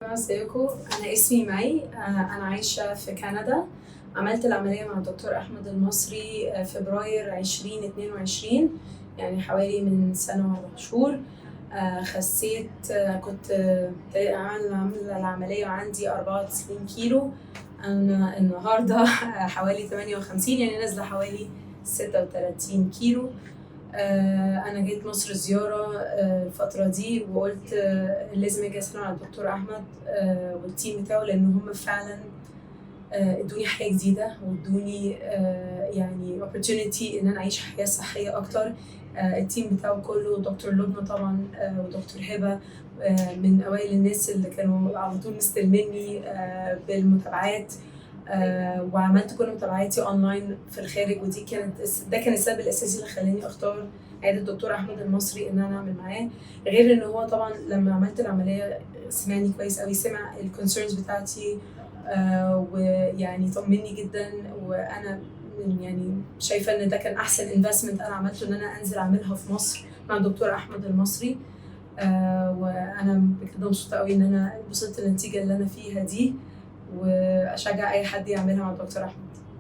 ازيكم؟ انا اسمي مي، انا عايشه في كندا. عملت العملية مع الدكتور احمد المصري فبراير 2022، يعني حوالي من سنة و4 شهور. خسيت، كنت عامله العملية وعندي 94 كيلو، انا النهارده حوالي 58، يعني نازله حوالي 36 كيلو. انا جيت مصر زيارة الفترة دي وقلت لازم اجي اسلم على الدكتور احمد وال team بتاعه، لان هم فعلا ادوني حياة جديدة وادوني يعني opportunity ان انا اعيش حياة صحية اكتر. ال team بتاعه كله، دكتور لبنى طبعا ودكتور هبه، من اوائل الناس اللي كانوا على طول مستلميني بالمتابعات، وعملت كل متابعاتي اونلاين في الخارج، ودي كانت ده كان السبب الاساسي اللي خلاني اختار عيادة الدكتور احمد المصري ان انا اعمل معاه. غير ان هو طبعا لما عملت العملية سمعني كويس قوي، سمع ال concerns بتاعتي، ويعني طمني جدا. وانا يعني شايفه ان ده كان احسن investment انا عملته، ان انا انزل اعملها في مصر مع الدكتور احمد المصري. وانا بجد مبسوطة قوي ان انا وصلت للنتيجة اللي انا فيها دي، واشجع اي حد يعملها مع الدكتور احمد.